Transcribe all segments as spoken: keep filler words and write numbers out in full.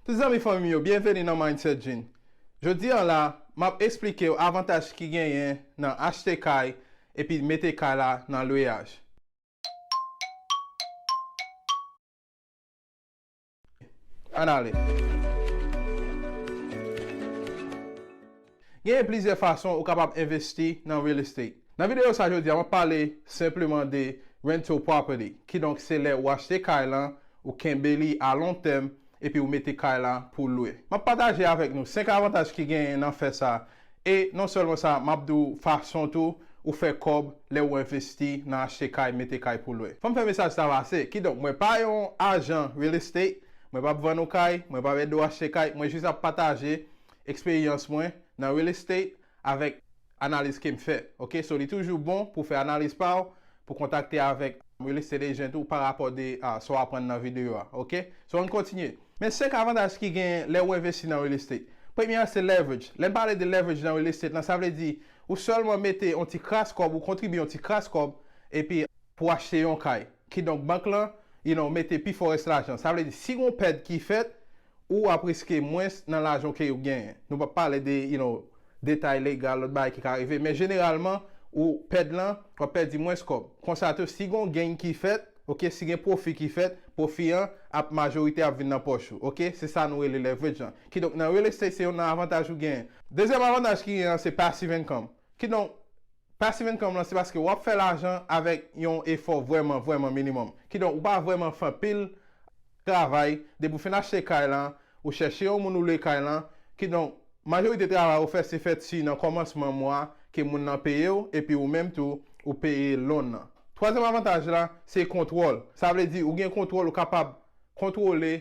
Tout zanmi fanmi m yo, byenveni nan Mindset Jean. Jodi a la, m ap eksplike w avantaj ki genyen nan achte kay epi mete kay la nan lweyaj. Ann ale. Genyen plizyè fason ou kapab envesti nan real estate. Nan videyo sa jodi a, m ap pale senpleman de rental property. Kidonk, se lè ou achte kay lan, ou kenbe li a lon tèm, epi ou mete kay la pou lwe. M ap pataje avèk nou senk avantaj ki genyen nan fè sa. E non sèlman sa, m ap di w fason tou ou fè kòb lè ou envesti nan achte kay, mete kay pou lwe. Fò m fè mesaj sa pase. Kidonk, mwen pa yon ajan real estate, mwen p ap vann ou kay, mwen p ap ede w achte kay, mwen jis ap pataje eksperyans mwen nan real estate avèk analiz ke m fè. Oke, so li toujou bon pou fè analiz pa w, pou kontakte avèk real estate agent ou pa rapò de ah, sa w aprann nan videyo a. Oke, so ann kontinye. Men senk avantaj ki genyen lè ou envesti nan real estate. Premye a se leverage. Lè n pale de leverage nan real estate lan, sa vle di ou sèlman mete yon ti kras kòb, ou kontribye yon ti kras kòb, epi pou achte yon kay. Kidonk, bank lan, you know, mete pi fò rès lajan. Sa vle di, si gon pèd ki fèt, ou ap riske mwens nan lajan ke ou genyen. Nou p ap pale de, you know, detay legal, lòt bagay ki ka rive, men jeneralman, ou pèd lan, w ap pèdi mwens kòb. Konsa tou, si gon gain ki fèt, oke, si gen pwofi ki fèt, pwofi an ap majorite ap vin nan pòch ou, oke? Se sa nou rele leverage lan. Kidonk, nan real estate, se youn nan avantaj ou genyen. Dezyèm avantaj ki genyen an, se passive income. Kidonk, passive income lan, se paske w ap fè lajan avèk yon efò vrèman, vrèman minimòm. Kidonk, ou pa vrèman fè anpil travay, depi w fin achte kay lan, ou chèche yon moun ou lwe kay lan. Kidonk, majorite travay ou fè, se fèt si nan kòmansman mwa ke moun nan peye w, epi ou menm tou, ou peye loan nan. Twazyèm avantaj la, se kontwòl. Sa vle di, ou gen kontwòl, ou kapab kontwole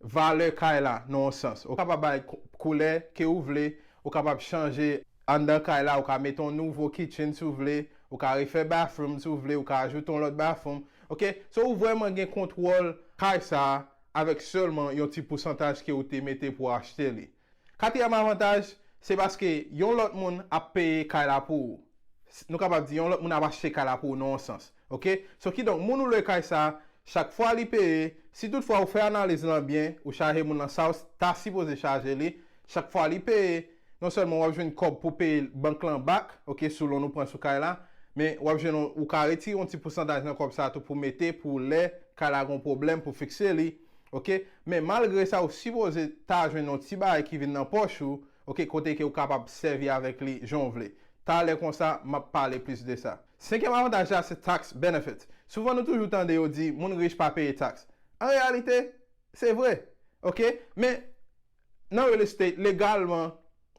valè kay la nan yon sans. Ou kapab bay kou- koulè ke ou vle, ou kapab chanje anndan kay la, ou ka mete yon nouvo kitchen si w vle, ou ka refè bathroom si w vle, ou ka ajoute yon lòt bathroom. Oke? So ou vrèman gen kontwòl kay sa a avèk sèlman yon ti pousantaj ke ou te mete pou achte li. Katriyèm avantaj, se paske yon lòt moun ap peye kay la pou ou. S- Nou kapab di yon lòt moun ap achte kay la pou ou nan yon sans. Oke? So kidonk, moun ou lwe kay sa, chak fwa li peye, si toutfwa ou fè analiz lan byen, ou chaje moun lan sa w ta sipoze chaje li, chak fwa li peye, non sèlman w ap jwenn kòb pou peye bank lan back, oke, sou loan ou pran sou kay la, men w ap jwenn yon- ou ka retire yon ti pousantaj nan kòb sa tou pou mete pou lè kay la gon pwoblèm pou fikse li, oke? Men malgre sa, ou sipoze ta jwenn yon ti bagay ki vin nan pòch ou, oke, kote ke ou kapab sèvi avèk li jan w vle. Talè konsa, m ap pale plis de sa. Senkyèm avantaj la, se tax benefits. Souvan nou toujou tande yo di, moun rich pa peye taks. An reyalite, se vre. Oke? Men, nan real estate, legalman,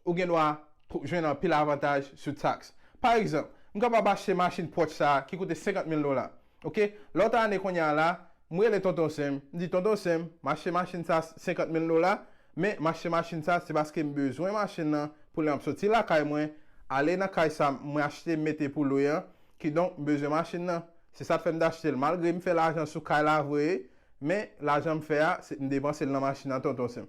ou gen dwa pou- jwenn anpil avantaj sou taks. Pa egzanp, m kapab achte machin Porsche sa a ki koute senkant mil dola. Oke? Lòt ane kounye a la, m rele Tonton Sem, m di, "Tonton Sem, m achte machin sa senkant mil dola, men m achte machin sa se paske m bezwen machin nan pou lè m ap soti lakay mwen, ale nan kay sa mwen achte, m mete pou lwe an, kidonk m bezwen machin nan. Se sa k fè m t achte l. Malgre m fè lajan sou kay la vre, men lajan m fè a, se, m depanse l nan machin nan, Tonton Sem."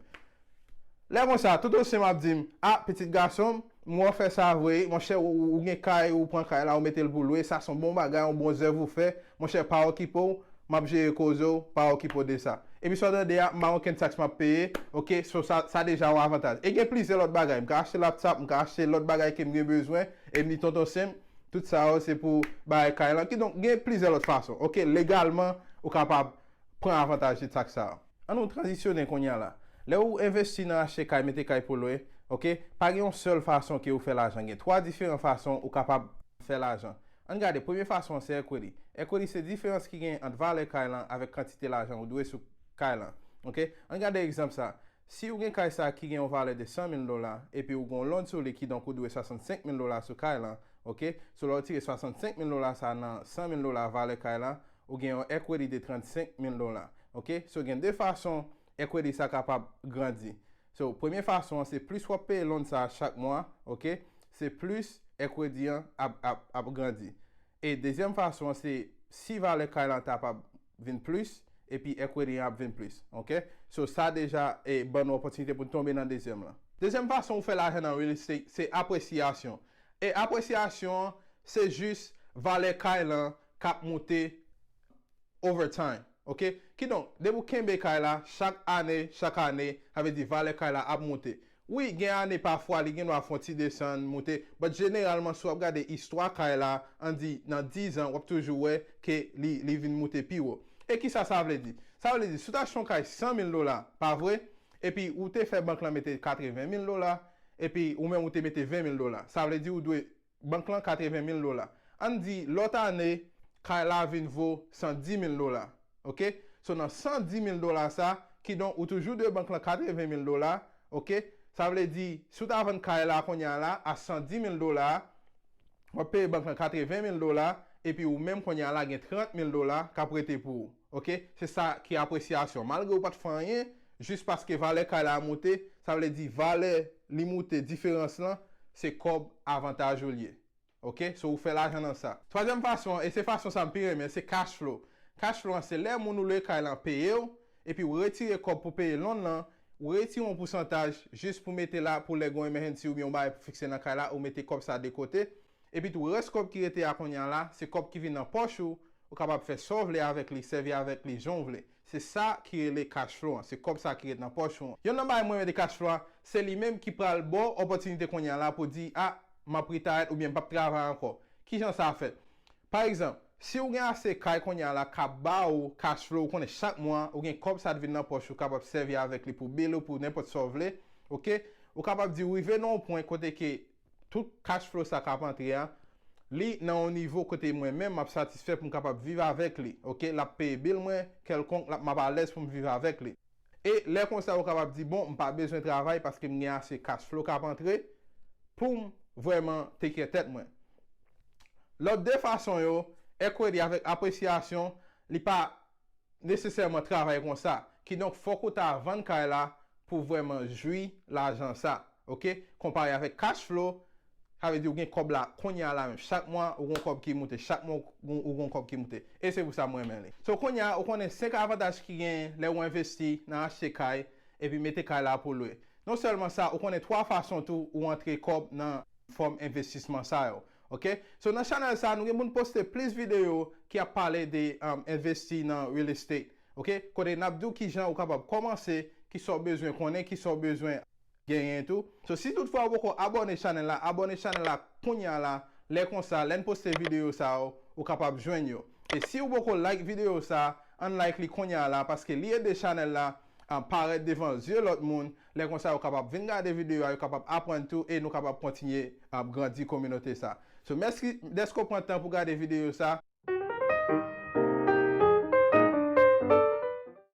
Lè konsa, Tonton Sem ap di m, "A, pitit gason m, m wè w fè sa vre, monchè, ou, ou, ou gen kay, ou pran kay la, ou mete l pou lwe, sa se yon bon bagay, yon bon zèv ou fè, monchè, pa okipe w, m ap jere koze w, pa okipe w de sa." Epi sa w tande a, m pa okenn taks m ap peye, oke, so sa, sa deja yon avantaj. E gen plizyè lòt bagay, m ka achte laptop, m ka achte lòt bagay ke m gen bezwen, e m di, "Tonton Sem, tout sa yo se pou bagay kay lan." Kidonk, gen plizyè lòt fason, oke, legalman, ou kapab pran avantaj de taks sa yo. An nou tranzisyonnen kounye a la. Lè ou envesti nan achte kay, mete kay pou lwe, oke, pa gen yon sèl fason ke ou fè lajan. Gen twa diferan fason ou kapab fè lajan. Ann gade, premye fason an se equity. Equity se diferans ki gen ant valè kay lan avèk kantite lajan ou dwe sou kay lan. Oke? Ann gade egzanp sa. Si ou gen kay sa ki gen yon valè de san mil dola, epi ou gen yon loan sou li, kidonk ou dwe swasannsenk mil dola sou kay lan, oke? So lè ou tire swasannsenk mil dola sa nan san mil dola valè kay la, ou gen yon equity de trannsenk mil dola. Oke? So gen de fason equity sa kapab grandi. So premye fason an se plis w ap peye loan sa a chak mwa, oke? Se plis equity an ap, ap, ap grandi. E dezyèm fason an se si valè kay lan ta ap vin plis, epi equity an ap vin plis, oke? So sa deja e ban nou opòtinite pou n tonbe nan dezyèm lan. Dezyèm fason ou fè lajan nan real estate se apresyasyon. E apresyasyon an se jis valè kay lan k ap moute over time. Ok? Kidonk, depi w kenbe kay la, chak ane, chak ane, sa vle di valè kay la ap moute. Wi, gen ane pafwa li gen dwa fè yon ti desann, moute, but jeneralman, si w ap gade istwa kay la, ann di nan diz an, w ap toujou wè ke li, li vin moute pi wo. E kisa sa vle di? Sa vle di, si w ta achte yon kay san mil dola, pa vre? Epi ou te fè bank lan mete katreven mil dola, epi ou menm ou te mete ven mil dola. Sa vle di ou dwe bank lan katreven mil dola. Ann di, lòt ane, kay la vin vo san di mil dola. Ok? So, nan san di mil dola sa, kidonk, ou toujou dwe bank lan katreven mil dola. Ok? Sa vle di, si w ta vann kay la kounye a la, a san di mil dola, w ap peye bank lan katreven mil dola, epi ou menm kounye a la gen trant mil dola k ap rete pou ou. Ok? Se sa ki apresyasyon. Malgre ou pa t fè anyen, jis paske valè kay la moute, sa vle di valè li moute, diferans lan, se kòb avantaj ou l ye. Ok? So, ou fè lajan nan sa. Twazyèm fason an, e se fason sa m pi renmen, se cash flow. Cash flow an, se lè moun ou lwe kay lan peye w, epi ou retire kòb pou peye loan lan, ou retire yon pousantaj jis pou mete la pou lè gen yon emergency oubyen yon bagay pou fikse nan kay la, ou mete kòb sa de kote. Epi tou, rès kòb ki rete a kounye a la, se kòb ki vin nan pòch ou, ou kapab fè sa w vle avèk li, sèvi avèk li jan w vle. Se sa ki rele cash flow an, se kòb sa ki ret nan pòch ou an. Yonn nan bagay mwen renmen de cash flow an, se li menm ki pral ba w opòtinite kounye a la pou di, a, m ap retire oubyen m p ap travay ankò. Kijan sa fèt? Pa egzanp, si w gen ase kay kounye a la k ap ba ou cash flow, ou konnen chak mwa, ou gen kòb sa t vin nan pòch ou, kapab sèvi avèk li pou bill ou, pou nenpòt sa w vle, ok? Ou kapab di w rive nan yon pwen kote ke tout cash flow sa k ap antre a, li nan yon nivo kote mwen menm m ap satisfè pou m kapab viv avèk li, ok? L ap peye bill mwen, kèlkonk, l ap, m ap alèz pou m viv avèk li. E lè konsa, ou kapab di, bon, m pa bezwen travay paske m gen ase cash flow k ap antre pou m vrèman take care tèt mwen. Lòt de fason yo, equity avèk apresyasyon, li pa nesesèman travay konsa. Kidonk, fòk ou ta vann kay la pou vrèman jwi lajan sa. Ok? Konpare avèk cash flow, sa vle di ou gen kòb la kounye a la menm. Chak mwa, ou gon kòb ki moute. Chak mwa, ou gon, ou gon kòb ki moute. E se pou sa mwen renmen li. So, kounye a, ou konnen senk avantaj ki gen lè ou envesti nan achte kay, epi mete kay la pou lwe. Non sèlman sa, ou konnen twa fason tou ou antre kòb nan fòm envestisman sa yo. Ok? So, nan chanèl sa, nou gen pou n poste plis videyo ki ap pale de um, envesti nan real estate. Ok? Kote n ap di w kijan ou kapab kòmanse, kisa w bezwen konnen, kisa w bezwen genyen tou. So, si toutfwa ou poko abòne chanèl la, abòne chanèl la kounye a la. Lè konsa, lè n poste videyo sa yo, ou kapab jwenn yo. E si ou poko like videyo sa, ann like li kounye a la, paske li ede chanèl la um, parèt devan zye lòt moun. Lè konsa, yo kapab vin gade videyo a, yo kapab aprann tou, e nou kapab kontinye um, grandi kominote sa. So, mèsi dèske w pran tan pou gade videyo sa.